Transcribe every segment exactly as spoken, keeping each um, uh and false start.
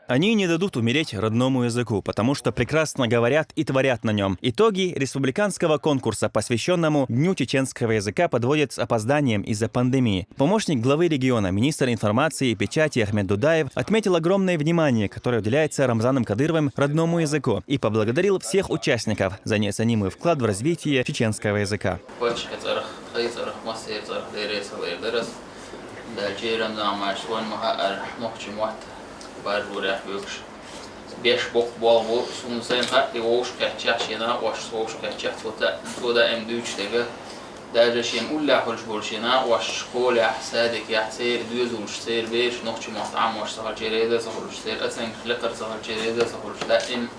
Они не дадут умереть родному языку, потому что прекрасно говорят и творят на нем. Итоги республиканского конкурса, посвященному Дню чеченского языка, подводят с опозданием из-за пандемии. Помощник главы региона, министр информации и печати Ахмед Дудаев отметил огромное внимание, которое уделяется Рамзаном Кадыровым родному языку, и поблагодарил всех участников за неоценимый вклад в развитие чеченского языка. Вачка цӀарах, хай цӀарах, массер цӀарах дересалер дарас. Дальче Рамзан мачтван маха ар нохчи мот бар бурях бюкш. Беш бок бол бу сун сен ха и вовш качах шена, ваш вовш качах цота, цода эм дюч дега. Даже шен улла хулш бол шена, ваш школа, садик я цер, дюзулш цер, беш нохчи мот ам ваш сахал череда сахулш цер, ацен лекар сахал череда сахулш да эм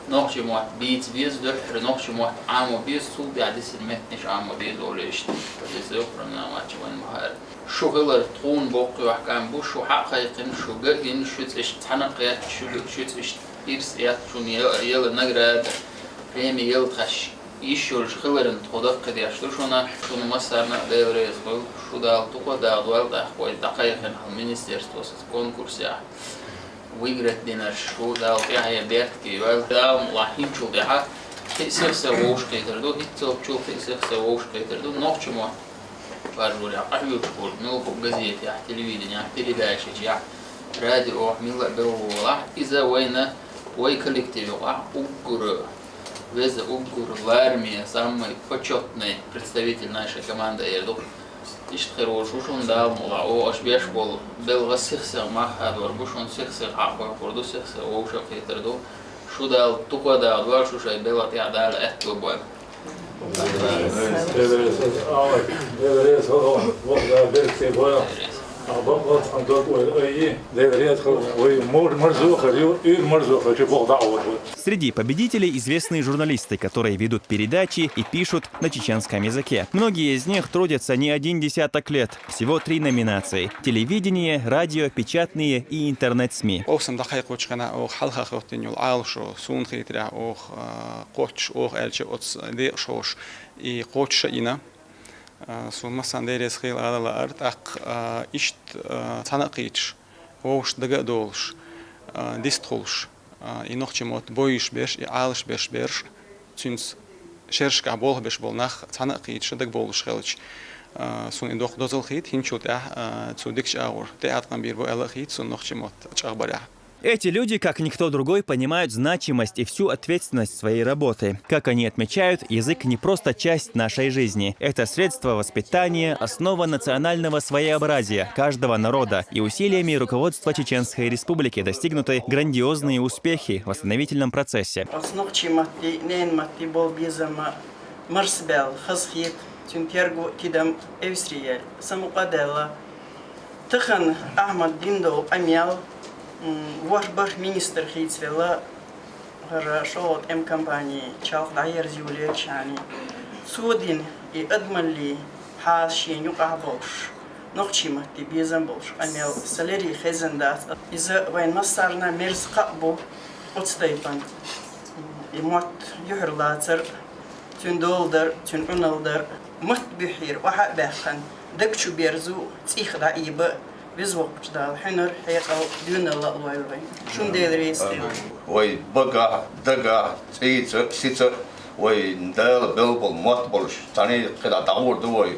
нохчи мот биц без духр, нохчи мот ам без сул бя дисин метниш ам без олеш. Дисил программа чван махар. Шу хилар тхун боккъуьвахкан бу, шу хьакъ хайкъин, шу гагин, шу цӀиш цхьана кхет, шу, шу цӀиш ирс ят, шун ел, ел награда, преми ел тхаш. Иш йолш хиларин тхо даккхидеш ду шуна, шуна массарна Дела реза хуьлда, шу Дала тукха дагӀдойла тӀаккха вай дӀакхайкхина хьал министерствос конкурсехь. Выиграть динарш шу Дала тӀехье бертке йойла. Дала ла хӀинчул тӀехьа, хи сих се вовш кхетар ду, хӀинцалчул хи сих се вовш кхетар ду, нохчи мо. Баржуря, къахьуьйтуш хург, мел хӀу газетехь, телевидениехь, передачачехь, радиохь, милла а белгӀолахь, иза вайна, вай коллектив юкъахь уггар веза, уггар лараме, самый почётный представитель нашей команды эр ду. Иштта хир волуш ву шуна Дала мукъалахь, оха аша беш болу белгӀа сих-сих мах а дор бу, шуна сих-сих хьакъ хӀокхур ду, сих-сих вовшах кхетар ду. Шу Дала тукха а дагӀа дора, шу шайн белгӀа тӀехь Дала аьтто бойла. Среди победителей известные журналисты, которые ведут передачи и пишут на чеченском языке. Многие из них трудятся не один десяток лет. Всего три номинации: телевидение, радио, печатные и интернет-СМИ. Оха сан дӀакхайкхочу хенахь оха хьалха хӀоттийна йолу Ӏалашо, суна хетарехь оха, а, кхоччуш оха аьлча оцу декъашхоша и кхоччуш а йина. А, суна массарна дерриг хила ала лаара, тӀаккха, а, иштта, а, цхьаьна а кхийтуш, вовшашна дага а долуш, а, дистхуьлуш, а, и нохчийн мотт бойуш берш, и Ӏалашбеш берш, цуьнца шерашкахь болх беш болу нах цхьаьна а кхийтуш дагабовлуш хилча, а, суна и доккха дозалла хийтта, хӀинцачул тӀаьхьа, а, цу дикачу агӀор тӀеӀаткъам бийр бу аьлла а хийтта суна нохчийн мотт чӀагӀбарехь. Эти люди, как никто другой, понимают значимость и всю ответственность своей работы. Как они отмечают, язык не просто часть нашей жизни. Это средство воспитания, основа национального своеобразия каждого народа. И усилиями руководства Чеченской Республики достигнуты грандиозные успехи в восстановительном процессе. Оцу нохчийн матте, ненан матте болу безам марсабаьлла, хазахета, цуьнан терго, тидам эвсаре яьлла, самукъа а даьлла. Тахана Ахьмад дина долу къамел, м, ворхӀ-бархӀ министр хийцавелла, хӀара шолгӀа тӀеман кампани чалх дӀаерза йолаелча, цо дина и адамаллин хьал шена юкъахь болуш, нохчийн матте безам болуш къамел сан леррина хезна дац. Иза вайн массарна мерза кхаъ бу оцу тайпана. И мотт юьхьарлацар, цуьнан дола дар, цуьнан Ӏуналла дар, матта буьххьера охьа а баьккхина, даг чу берзо, цӀийх дӀаийба, Веза Воккхачу Дала хьуьнар, хьекъал, доьналла а лойла вайн. Шуна Дела реза хуьлда. Вай багахь, дагахь, цӀийца, сица, вай Дала белла болу мотт болуш, цхьаьний кхидӀа дӀагӀур ду вай.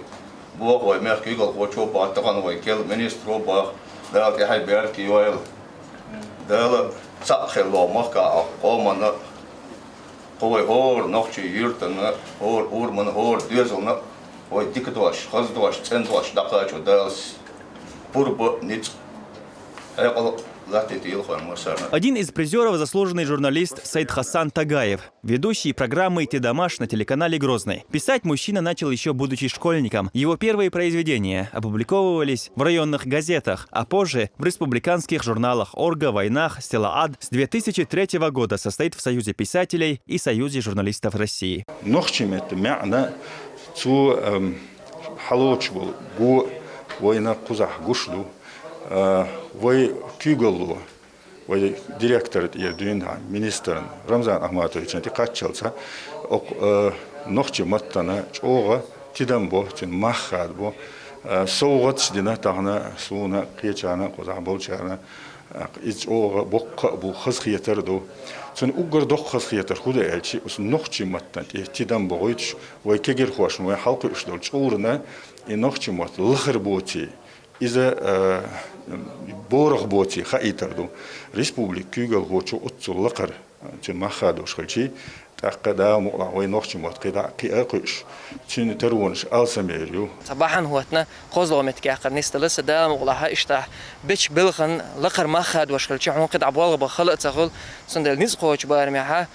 Боху вай мехкан куьйгалхочо а боху, тахана вай керла министро а боху, Дала тӀаьхье беркате йойла. Дала цхьаъ хилла вай махкахь къоманна, кху вай хӀора нохчийн юьртана, хӀора урамна, хӀора доьзална вай дика дош, хаза дош, цӀена дош дӀакхачо Дала пурба, ницкъ, хьекъал латтийта йойла вайн массарна. Один из призёров — заслуженный журналист Саид-Хасан Тагаев, ведущий программы «Тидамаш» на телеканале «Грозный». Писать мужчина начал ещё будучи школьником. Его первые произведения опубликовывались в районных газетах, а позже в республиканских журналах «Орга», «Вайнах», «Стеллаад». С две тысячи третьего года состоит в Союзе писателей и Союзе журналистов России. Нохчийн меттан маьӀна цо, эм, хьалоцуш болу го вайна кхузахь гуш ду. Э, вай куьйгалло, вай директора тӀера дуьйна, министрна Рамзан Ахматовична тӀекхаччалца, окху, э, нохчийн маттана чӀогӀа тидам бо, цуьнан мах хадабо, э, совгӀаташ дина тахана суна, кхечарна, кхузахь болчарна. Иза чӀогӀа боккха а бу, хазахетар а ду. Цунна уггар доккха хазахетар фу да аьлча, оцу нохчийн маттана тӀе тидам бохуьйтуш, вай кегийрхошна, вай хьалакхуьуш долу чкъурана и нохчийн мотт лахара боций, иза, а, борах боций хаийтар ду. Республикан куьйгалхочо оццул лакхара цуьнан мах хадош хилчий, тӀаккха Дала мукъалахь вай нохчийн мотт кхидӀа а, кхиа а кхуьуш, цуьнан таронаш алсамъер ю. Цхьа бахьана хӀоттана, кхозлагӀа меттиг яккхар нисдала сан, Дала мукъалахь, иштта бечу балхана лакхара мах хадош хилча, хьуна кхидӀа болх бан хала а ца хуьлу, цундела ницкъ кхочу барамехь,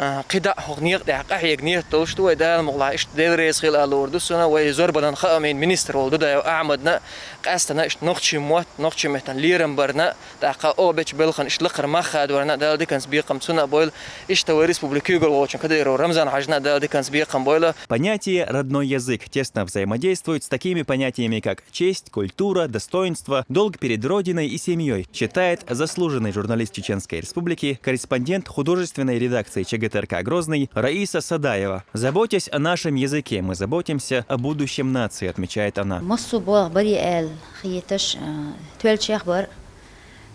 а, кхидӀа а хӀокху некъа тӀехь къахьега нийят долуш ду вай, Дала мукъалахь, иштта Дела реза хуьлда ала луур ду суна, вай зорбанан хаамийн министр волу Дудаев Ахьмадна а, къаьстина иштта нохчийн мотт, нохчийн меттан лерам барна, тӀаккха оха бечу балхана иштта лакхара мах хадорна, Дала диканца бекхам цунна а бойла, иштта вай республикан куьйгалхочун Кадыров Рамзан-Хьаьжина а Дала диканца бекхам бойла. Понятие «родной язык» тесно взаимодействует с такими понятиями, как честь, культура, достоинство, долг перед Родиной и семьей, считает заслуженный журналист Чеченской Республики, корреспондент художественной редакции ЧГТРК «Грозный» Раиса Садаева. Заботясь о нашем языке, мы заботимся о будущем нации, отмечает она. Массо а болх барий аьлла хеташ, а, тоьллачех бара,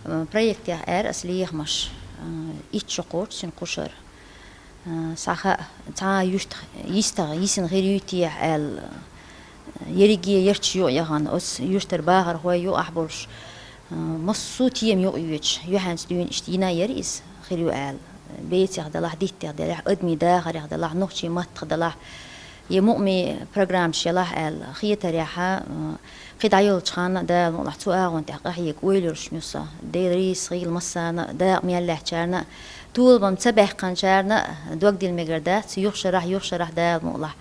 а, проектех ара аса лехамаш, а, итт шо кхочу цуьнан кхушара. А, схьа хаьа, цхьа а юьртах йистагӀа йисина хир юй те аьлла, а, ерриге ярташ юкъа яхана, оцу юьртара бахархой юкъахь болуш, а, массо а тема юкъа йоьдуш, юьхьанца дуьйна иштта йина яра иза, хир ю аьлла. Бецех делахь, диттех делахь, адамийн дахарех делахь, нохчийн маттах делахь, я мукъамийн программаш ялахь аьлла хетарехь, а, кхин дӀайолчу ханна а Дала мукъалахь цу агӀон тӀехь къахьега ойла йолуш ю со. Дела реза хуьлда массарна а, дакъа мел лаьцначарна а, толам ца баьккхинчарна а дог дилла мегар дац, юха шарахь, юха шарахь Дала мукъалахь,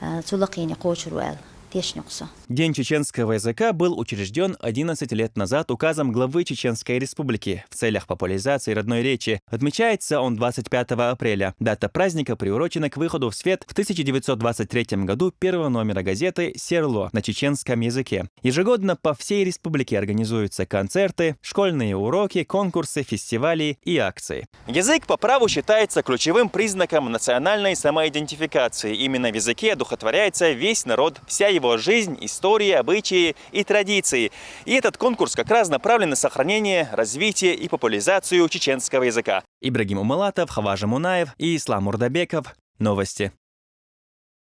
а, цу лакхене кхочур ву аьлла тешна ю-кх со. День чеченского языка был учреждён одиннадцать лет назад указом главы Чеченской Республики в целях популяризации родной речи. Отмечается он двадцать пятого апреля. Дата праздника приурочена к выходу в свет в тысяча девятьсот двадцать третьем году первого номера газеты «Серло» на чеченском языке. Ежегодно по всей республике организуются концерты, школьные уроки, конкурсы, фестивали и акции. Язык по праву считается ключевым признаком национальной самоидентификации. Именно в языке одухотворяется весь народ, вся его жизнь, история, обычаи и традиции. И этот конкурс как раз направлен на сохранение, развитие и популяризацию чеченского языка. Ибрагим Умалатов, Хаважа Мунаев и Ислам Мурдабеков. Новости.